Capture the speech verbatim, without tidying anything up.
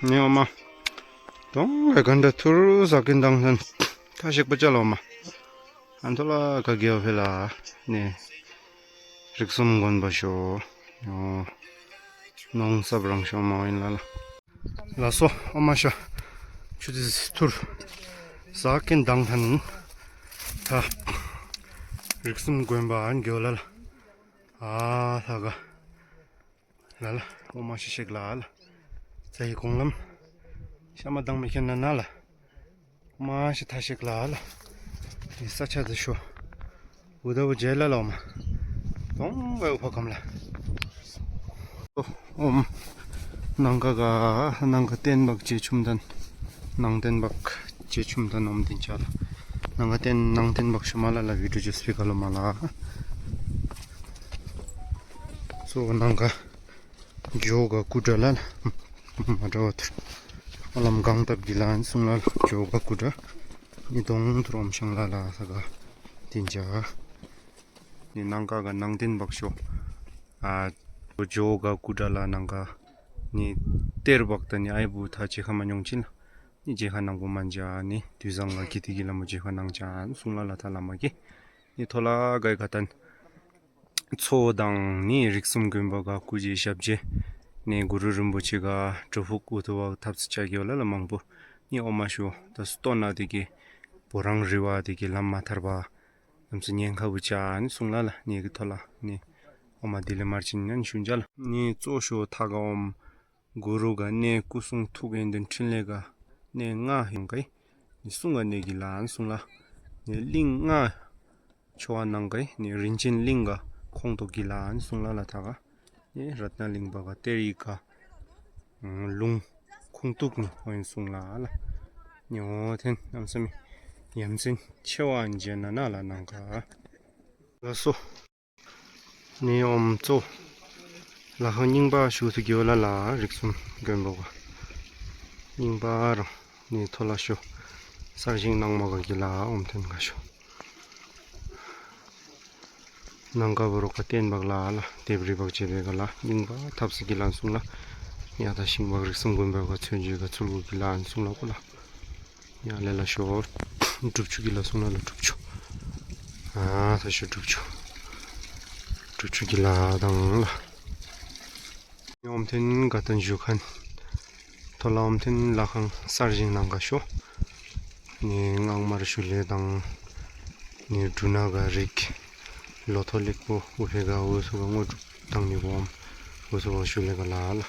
Ni oma. Tong ekanda thur sakin dang than. Kashik pachalo ma. Antola kagio phela. Ni Riksum gon basho. Yo. Nong sabrang sho ma in lala. Laso oma sha. Chuti thur. Sakin dang than. Ta. Riksum gon ba an gio lala. Ah, thaga. Lala, oma shishek lala. Sai konglam. Shama dang meken na nala. Oma shi thashek lala. Isa cha de sho. Uda ujela loma. Tong we upakamla. Om nangka ga, nangka ten bak je chumdan. Nang ten bak je chumdan om din chala. Nangka ten, nang ten bak shumala la video just pick alo mala. So nangka joga kudra la. Madawat. Alam gang tap gilan sungla joga kudra. Ni dong trom shang lala saga. Tinja. Ni nangka ga nang ten bak sho. A, joga kudra la nangka. Ni ter bak ta ni aibu tha chekha manyong chin. Ni chekha nang bu manja ni tuzang ga kiti gila mo chekha nang chan sungla la thala ma ki. Ni thola gai katan. Cho dang ni Riksum gon ba ga kuji shap je. Ni Guru Rinpoche ga trufuk utuwa thap cha gyo la la mangbu. Ni oma shu ta stone a digi. Borang riwa digi lam mathar ba. Namsa nyeng khabu cha ni sungla la ni kithola ni oma dile marchin nan shunjal. Ni cho sho thaga om guru ga ne kusung thuk en den thin le ga ne nga hin kai. Ni sunga ne gila an sungla. Ni ling nga choa nang kai. Ni rinchen ling ga khong to gila an sungla la thaga. Ni ratna ling ba ga teri ka. Mm, lung khung tuk ni oin sungla la. Ni o then namsami yamsin chewa an jena na la nangka. Laso. Ni om cho. La ho nyingba shu tu gyo la la Riksum gon ba wa. Nyingba rang. Ni thola shu. Sarjing nang ma ga gila om then ga shu. Nangka boro ka ten bak la la, tebri bak jebe ka la, nyingba thap si gila sungla. Ni ata shing bak Riksum gon ba ka chunju ka chulu gila sungla kula. Ni ale la sho, drupchu gila sungla la drupchu. Ah, ta sho drupchu. Drupchu gila dang la. Ni om then katan ju khan. Thola om then lakhang sarjing nang ka sho. Ni ngang mar shu le dang. Ni duna ga rik. Lotho lik po uhe ga usu ga ngo dang ni bom. Usu ga shu le ga la la.